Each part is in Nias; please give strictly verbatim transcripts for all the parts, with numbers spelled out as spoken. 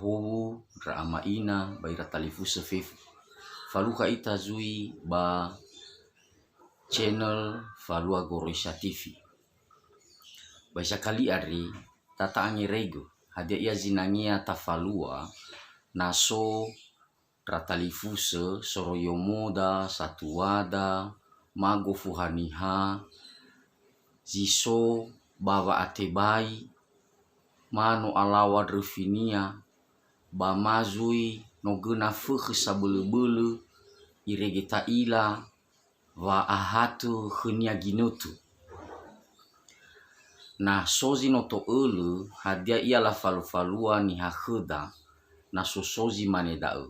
Howu ndra ama ina ba ira talifusö fefu. Falukha ita zui ba channel Falua Goroisa T V. Ba zi sakali andre, ta ta'angeregö, hadia ia zinangea tafalua, na so ndra talifusö, soroiyomoda, satuada, ma gofu haniha, zi so ba wa'atebai, ma no alaŵa ndröfinia, ba ma zui no göna fökhö sabölöbölö, irege ta'ila, wa ahatö khönia ginötö. Na so zi no to'ölö, hadia ia lafalufalua niha khöda, na so so zi mane da'ö,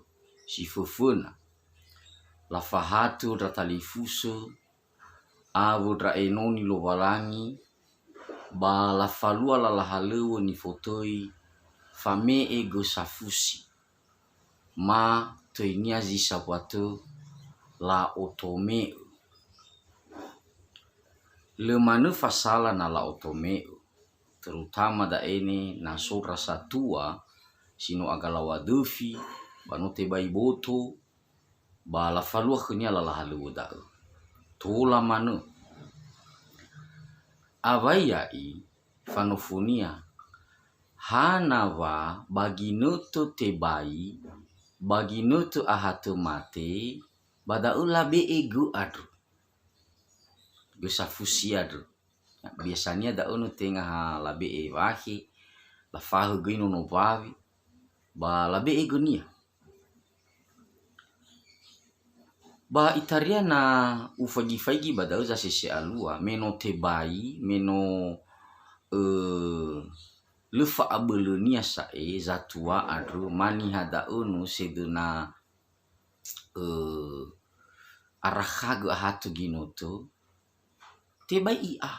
si föföna. Lafahatö ndra talifusö, awö ndra enoni Lowalangi, ba lafalua lala halöŵö nifotöi fame'e gö safusi, ma töinia zi sawuatö la'otome'ö. Lö manö fasala na la'otome'ö, terutama da'e ne na so ndra satua si no agalaŵa döfi, ba no tebai boto, ba lafalua khönia lala halöŵö da'ö. Tola manö. Awai ya'i fanofonia, hana wa ba ginötö tebai, ba ginötö ahatö mate, ba da'ö labe'e gö andrö. Gö safusi andrö. Biasania da'ö no tenga ha labe'e wakhe, lafahö göi nono mbawi, ba labe'e gönia. Ba itaria na ufaigi-faigi ba da'ö zasese alua, me no tebai, me no, ö, lö fa'abölönia sa'e zatua andrö, ma niha da'ö no sedöna, ö, arakhagö ahatö ginötö, tebai i'a.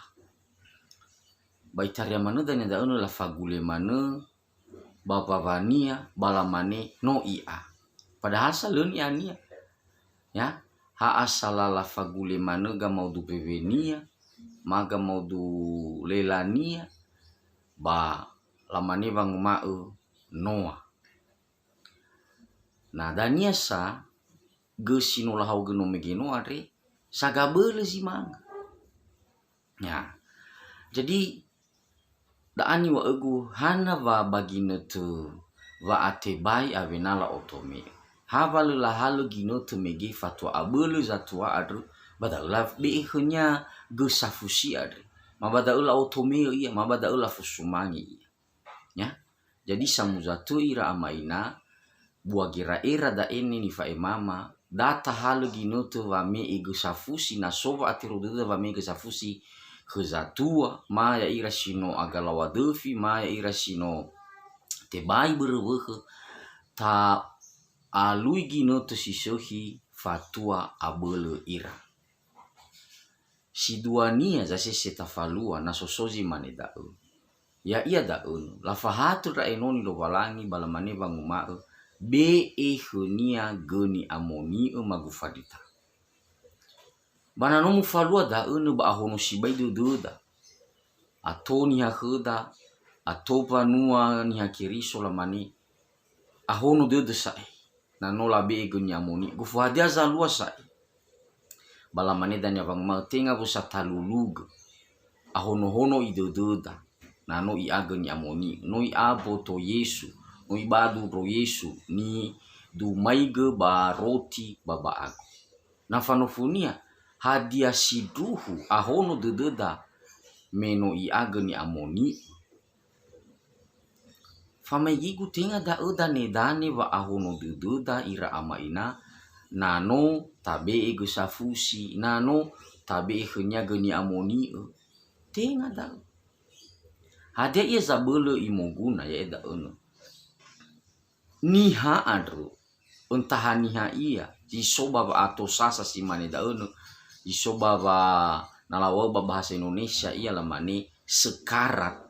Ba itaria manö dania da'ö no lafagule manö, ba mbawania, ba lamane, "No i'a." Padahal sa lö ni'ania. Ya, ha asala lafagule manö gamaudu bewenia, ma gamaudu lelania, ba lamane wanguma'ö, "Noa." Na dania sa, gö si no lahaogö no mege noa andre, sa gabölö zi manga. Ya. Jadi, da'a niŵa'ögu, hana wa ba ginötö wa'atebai awena la'otome'ö. Ha wa lö lahalö ginötö mege fatua abölö zatua andrö, ba da'ö labe'e khönia gö safusi andre. Ma ba da'ö la'otome'ö ia, ma ba da'ö lafosumange ia. Ya. Jadi, samuza tö ira ama ina, bua gera'era da'e ne nifa'emama, da tahalö ginötö wame'e gö safusi, na so wa'atero dödöda wame'e gö safusi khö zatua, ma ya'ira si no agalaŵa döfi, ma ya'ira si no tebai börö wökhö, ta'alui ginötö si sökhi fatua abölö ira. Si duania zasese tafalua na so so zi mane da'ö. Ya'ia da'ö, lafahatö ndra enoni Lowalangi ba lamane wanguma'ö, "Be'e khönia gö ni'amoni'ö magufadita." Ba na no mufalua da'ö nö ba ahono sibai dödöda. Ato niha khöda, ato mbanua Niha Keriso lamane, "Ahono dödö sa'ae." Na no labe'e gö ni'amoni'ö. Gofu hadia zalua sa'ae? Ba lamane dania wanguma'ö, "Tenga wösa talulugö. Ahonohono'i dödöda. Na no i'a gö ni'amoni'ö. No i'a mboto Yesu. No ibadu ndro Yesu. Nidumaigö ba roti ba ba'agu." Na fanofonia, hadia sindruhu ahono dödöda me no i'a gö ni'amoni'ö? Famaigigu tenga da'ö danedane wa'ahono dödöda ira ama ina, na no tabe'e gö safusi, na no tabe'e khönia gö ni'amoni'ö. Tenga da'ö. Hadia ia zabölö imoguna, ya'ia da'ö nö. Niha andrö, öntaha niha ia, zi so ba wa'atosasa si mane da'ö nö, zi so ba wa-, na laŵa'ö ba bahasa Indonesia ia lamane sekarat.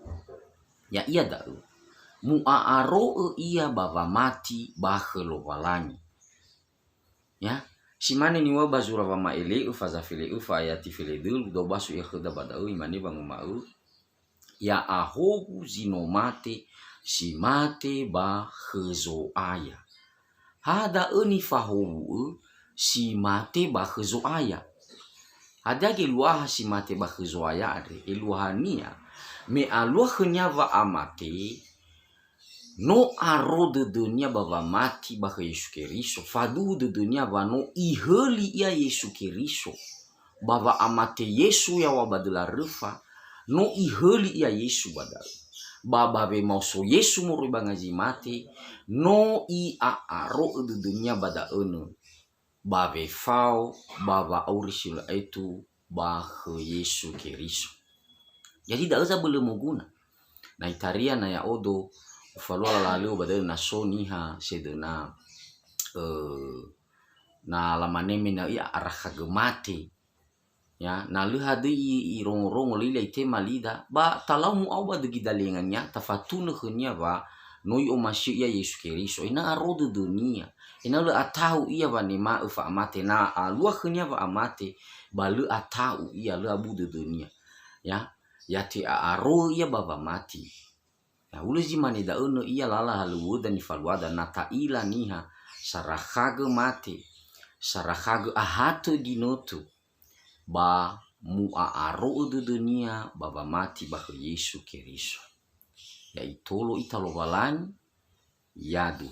Ya'ia da'ö, mu'a'aro'ö ia ba wamati ba khö Lowalangi. Ya, si mane niŵa'ö ba zura Wama'ele'ö faza fele'ö fa'ayati feledölu, dua basu ia khöda ba da'ö, imane wanguma'ö, "Ya'ahowu zi no mate, si mate ba khö Zo'aya. Ha da'ö nifahowu'ö si mate ba khö Zo'aya. Hadia geluaha si mate ba khö Zo'aya andre? Eluahania, me alua khönia wa'amate, no aro dödönia ba wamati ba khö Yesu Keriso, faduhu dödönia wa no ihöli ia Yesu Keriso. Ba wa'amate Yesu yaw̃a ba döla röfa, no ihöli ia Yesu ba da'ö. Ba, ba wemaoso Yesu moroi ba ngazi mate, no i'a'aro'ö dödönia ba da'önö, ba wefao, ba wa'auri si lö aetu ba khö Yesu Keriso. Jadi da'ö zabölö moguna. Na itaria na ya'odo ufalua lala halöŵö ba da'ö, na so niha sedöna, eh, na lamane me na ia arakhagö mate. Ya, na lö hadöi i-, irongo-rongo, lö ila itema lida, ba talau mu'ao ba dögi dalengania, tafatunö khönia wa no i'omasi'ö ia Yesu Keriso, ena'ö aro dödönia, ena'ö lö ata'u ia wanema'ö fa'amate. Na alua khönia wa'amate, ba lö ata'u ia, lö abu dödönia. Ya, ya te'a'aro'ö ia ba wamati. Ya, hulö zi mane da'ö nö ia lala halöŵöda nifaluada, na ta'ila niha, sarakhagö mate, sarakhagö ahatö ginötö, ba mu'a'aro'ö dödönia ba wamati ba khö Yesu Keriso. Ya itolo ita Lowalangi, yadu.